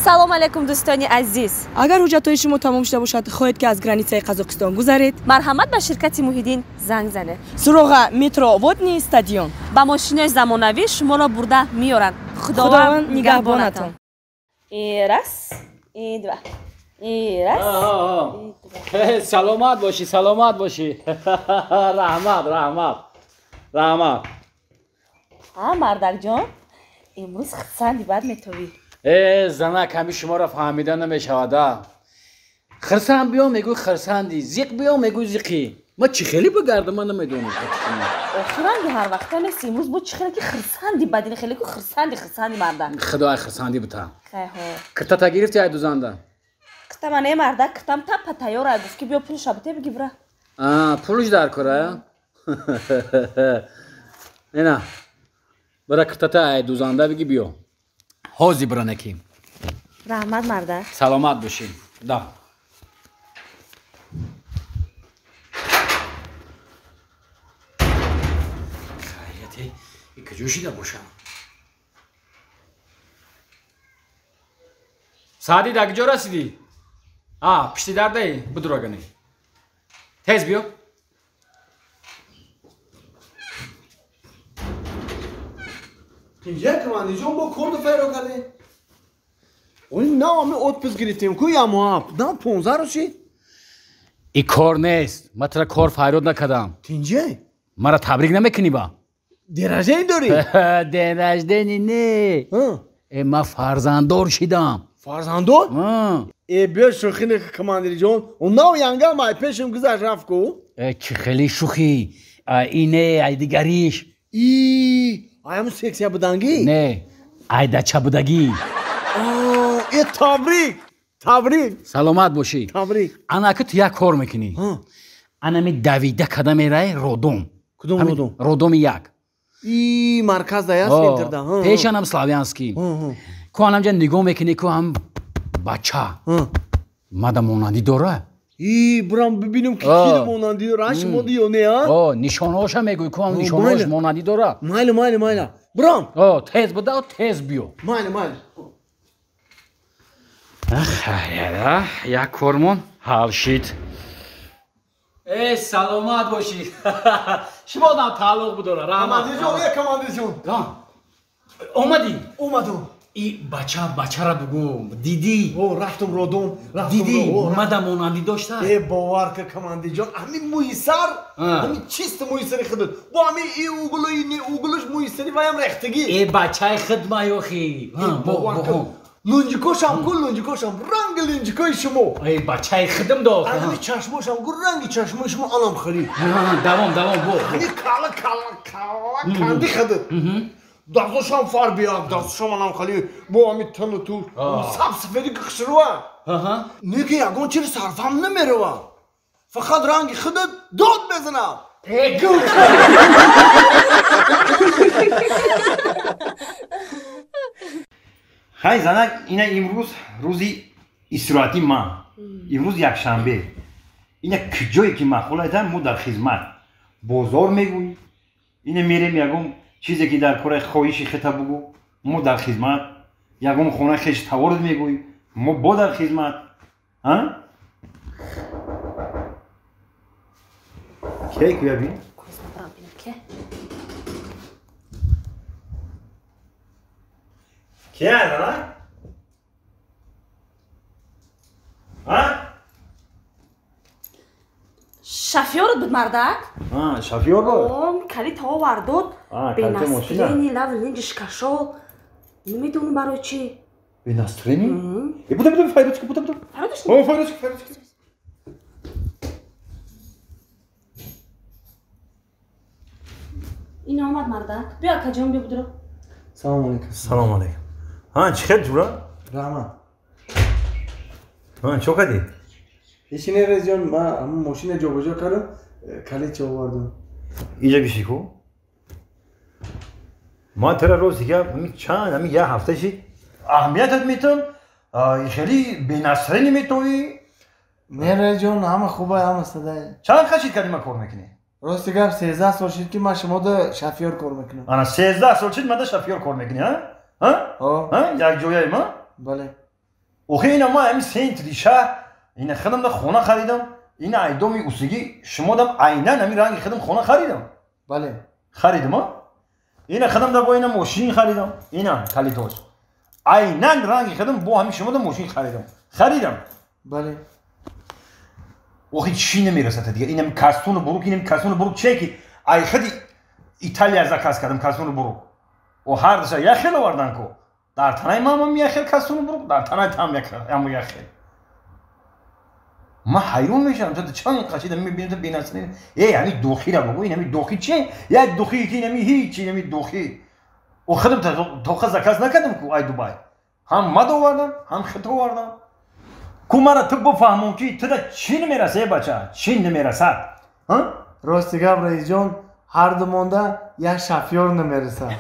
Салом алейкум, дӯстони азиз. Агар ҳуҷҷатҳои шумо тамом шуда бошад, хоҳед ки аз границаи Қазоқистон гузаред, марҳамат ба ширкати Муҳиддин занг занед. Суроға метро Водный стадион. Ба мошинои замонавӣ шуморо бурда меоранд. Худованд нигаҳбонатон. И раз, и два, и раз, и два. Саломат бошӣ, саломат бошӣ. Раҳмат, раҳмат, раҳмат. А, мардакҷон, имрӯз хурсанди бад метовӣ. Э, занак, ҳами шуморо фаҳмида намешавад. А хирсанд биё, мегӯй хирсанди, зиқ биё, мегӯй зиқӣ. Ма чӣ хеле бигардам, ман намедонам. Охиранги ҳар вақта нест, имрӯз бо чӣ хеле ки хирсанди бадини, хеле ку хирсанди, хирсанди мардак. Худои хирсандӣ бута. Хайҳо. Киртата гирифти ай дузанда? Китама не, мардак, китам тапа тайёр ай, гуфт ки биё пулша бите, биги бира. А, пулш дар кора? Ина бира, киртата ай дузанда биги, биё. Ҳозир биранакӣ. Раҳмат, мардак. Саломат бошӣ. Да. Хайрияте, и куҷо шида бошам? Саъди, дар куҷо расидӣ? А, пишти дардаи? Будурагане. Тез биё. Инҷа командирҷон бо корду файро кардем. Они нав ами отпуск гирифтем ку ямоап. На 15 рӯз шид. И кор нест. Ман тура кор файрод накардам. Тинҷа? Мара табрик намекунӣ ба? День рождения дорӣ? День рождения не. Э, ман фарзанддор шидам. Фарзанддор? Э, биё шӯхӣ нека, командирҷон. Он нав янга май пешам гузашт рафт ку. Э, чӣ хеле шӯхӣ? Ине, ай дигариш. И аяmu сексия будангӣ? Не, ай дача будагӣ. Э, табрик, табрик. Саломат бошӣ. Табрик. Анаки ту як кор мекунӣ. Анами давида када мерай родом. Кудом родом? Родоми як. И марказ да я центр да. Пешанам Славянский. Ку анамҷа нигоҳ мекунӣ, ку ҳам бача. Мада монандӣ дора? И бурам бибинем ки ки монандӣ дора, шумо ё не, а? О, нишонҳоша мегӯй, ку ҳам нишонҳош монандӣ дора. Майли, майли, майли. Бурам. О, тез буда, тез биё. Майли, майли. Хайра, як кормон ҳал шид. Э, саломат бошӣ. Шумо нам тааллуқ будора. Раҳмат. Командирҷон, э, командирҷон. Омадӣ? Омадам. И бача, бачара бугӯ, дидӣ? О, рафтум родом, рафтум. Дидӣ, мада монандӣ дошта? Э, бовар ка, командирҷон, ҳамин мӯи сар, ҳамин чисто мӯи сари худат. Бо ҳамин и углу, и углуш мӯи сари ваям рехтагӣ. Э, бачаи худ маёхи. Бовар ка. Лунҷикошам ку, лунҷикошам ранги лунҷикои шумо. Э, бачаи худам дод. Ҳамин чашмошам ку, ранги чашмои шумо анам хелӣ. Давом, давом, бо. Ҳамин кала, кала, кала канди худат. Дастошам фарбияк, дастошам анам хелӣ бо ҳамин тану ту саб сафеди ки хушрува. Не ки ягон чиз сарфам намерава. Фақат ранги худат дод мезанад. Э, гуфт. Хай, занак, ина имрӯз рӯзи истироҳатии ман, имрӯз якшанбе. Ина куҷое ки маъқул айтам, мо дар хизмат. Бозор мегӯй, ина мерем, ягон чизе ки дар кораи хоҳиши хета бугӯ, мо дар хизмат. Ягон хона хеш таворд мегӯй, мо бо дар хизмат. А кей куяби? Кия, занак? А? Шофёрот буд, мардак? А, шофёр буд? О, калит овардод. А, калита мошина. Бе настроение, лав линҷиш кашол. Намедонам барои чӣ. Бе настроение? Э, буда, буда, файрочка, буда, буда. Файрочка? О, файрочка, файрочка. Ин омад, мардак. Биё, акаҷон, биё, будро. Салом алейкум. Салом алейкум. Ҳа, чӣ хел, ҷура? Раҳмат. Ҳа, чо кардӣ? Ишине, резҷон, ман ҳамун мошина ҷобаҷо кардам, калит чо овардам. Иҷа биши ку. Ман тара рост гап, ҳамин чанд, ҳамин як ҳафта шид. Аҳамиятат метам, хеле бенасрени метовӣ. Не, резҷон, ҳама хуба, ҳама садай. Чанд хашид кардӣ ман кор мекунӣ? Рости гап, 13 сол шид ки ман шумода шофёр кор мекунам. Ана 13 сол шид манда шофёр кор мекунӣ, ҳа? Ҳа? Ҳа? Як ҷояи ма? Бале. Охи ина ман ҳамин центри шаҳр ина худам да хона харидам, ина айдоми усугӣ шумодам айнан ҳамин ранги худам хона харидам. Бале. Харидам, а? Ина худам да бо ина мошин харидам, ина калитош. Айнан ранги худам бо ҳамин шумодам мошин харидам. Харидам. Бале. Охи чӣ намерасад дига? Инам кастуну бурук, инам кастуну бурук чие ки ай худи Италия заказ кардам кастуну бурук. О ҳар душа як хел овардан ку. Дар танаи мамам як хел кастуну бурук, дар танаи там як хел. Ман ҳайрон мешавам, то чанд қашида мебинам, то бенасрин. Эй, ҳамин духира бугу, ин ҳамин духи чие? Як духи ки ин ҳамин ҳеч, ин ҳамин духи. О худам тоқа заказ накардам ку ай Дубай. Ҳам мад овардам, ҳам хит овардам. Ку мара ту бифаҳмон ки туда чӣ намераса, э бача? Чӣ намерасад? Рости гап, раисҷон, ҳар ду монда як шофёр намерасад.